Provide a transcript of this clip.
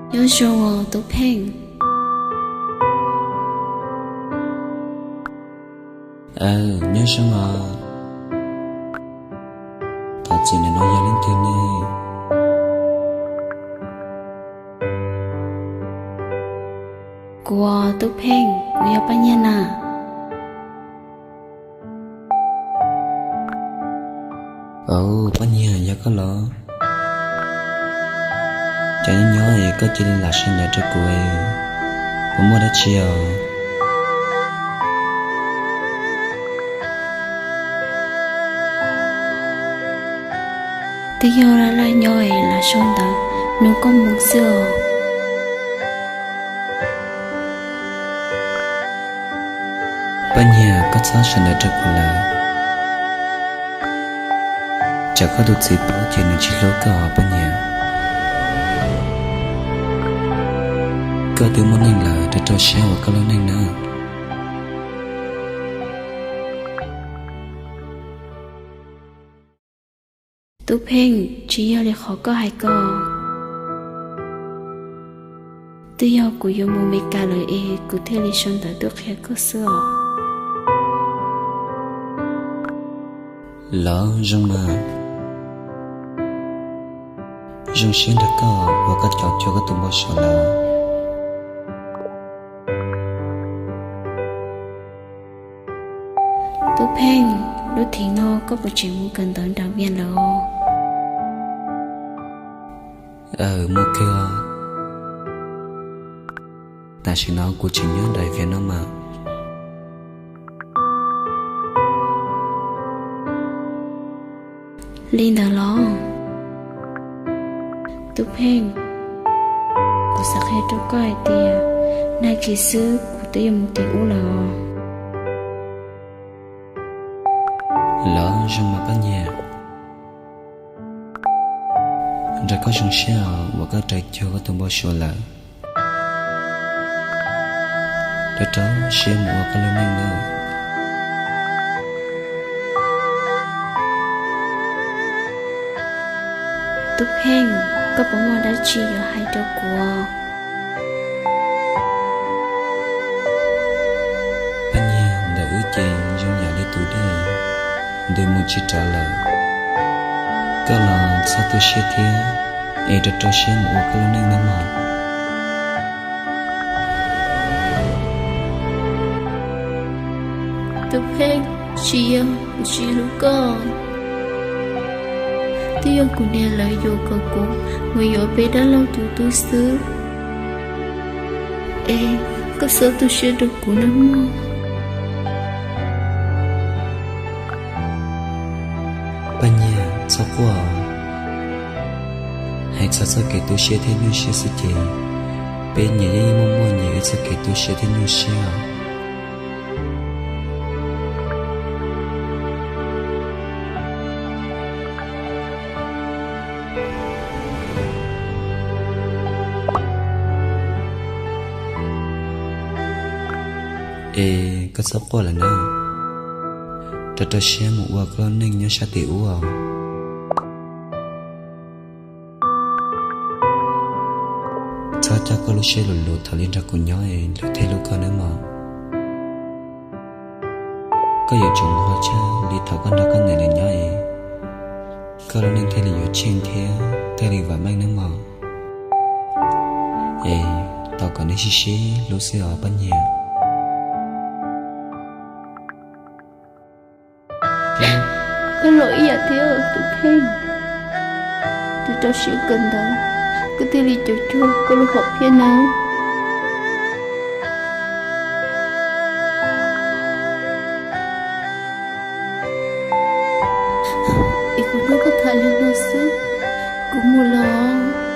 Nyob zoo os Tub Pheej. Aw, nyob zoo os. Thov txim, nim no yog leej twg ne? Kuv, Tub Pheej, kuv yog Paj Nyiag na. Au, Paj Nyiag, yog koj los? Cas nyob nyob es koj cia li lam sawv ntawd rau kuv, puas muaj dab tsi os? Twb yog laj laj nyob es lam sawv ntawd nug koj moo xwb os. Paj Nyiag, koj txhob sawv ntawd rau kuv lawm. Tsam koj tus txiv paub ces nws tsis hlub koj os Paj Nyiag. Koj twb muaj neej lawm, rau rau siab ua koj lub neej nawb. Tub Pheej, tsis yog li qhov koj hais ko. Twb yog kuv yuav mus Mes Kas lawm es kuv thiaj li sau ntawv tuaj qhia koj xwb os. Los zoo mas. Zoo siab nrog koj uas koj cov cuag koj tus npau suav lawm. Tub Pheej, lub thim no koj puas tseem mus kawm ntawv nram Vias lawm os? Aw, mus kawg. Tam sim no kuv tseem nyob nram Vias no mas. Li ntawd los? Tub Pheej, kuv xav qhia rau koj hais tias nag kis xwb kuv twb yuav mus tim ub lawm os. Los zoo mas Paj Nyiag. Nrog koj zoo siab os uas koj raws cuag koj tus npau suav lawm. Rau rau siab mus ua koj lub neej nawb. Tub Pheej, koj puas muaj dab tsi yuav hais rau kuv? Paj Nyiag, ntawm wb ces zoo yam li tus dej ntws mus tsis rov lawm. Koj los txhob tu siab thiab, es rau rau siab mus ua koj lub neej nawb mog. Tub Pheej, tsis yog kuv tsis hlub koj, twb yog kuv niam lawv yuam kom kuv mus yuav peb dab laug tus tub xwb. Es koj txhob tu siab rau kuv nawb mog. Paj Nyiag, txhob quaj. Hais txog txoj kev tu siab thiab nyuaj siab xwb ces peb nyias yeej muaj muaj nyias ib txoj kev tu siab thiab nyuaj siab. Es koj txhob quaj lawm na, rau rau siab mus ua koj lub neej nyob sab tim ub os. Txhob coj koj lub siab lug lug thaum li nrog kuv nyob es luag thiaj hlub koj nawb mog. Koj yuav tsum mus ua tshaj li thaum koj nrog koj niam lawv nyob es koj lub neej thiaj li yuav tsheej thiab thiaj li vam meej nawb mog. Es tos kom nej sib sib hlub xwb os Paj Nyiag. Koj los ib yam thiab Tub Pheej, rau rau siab kawm ntawv, koj thiaj li cuag cuag koj lub hom phiaj nawb. Es kuv hlub koj tham li no xwb, kuv mus los.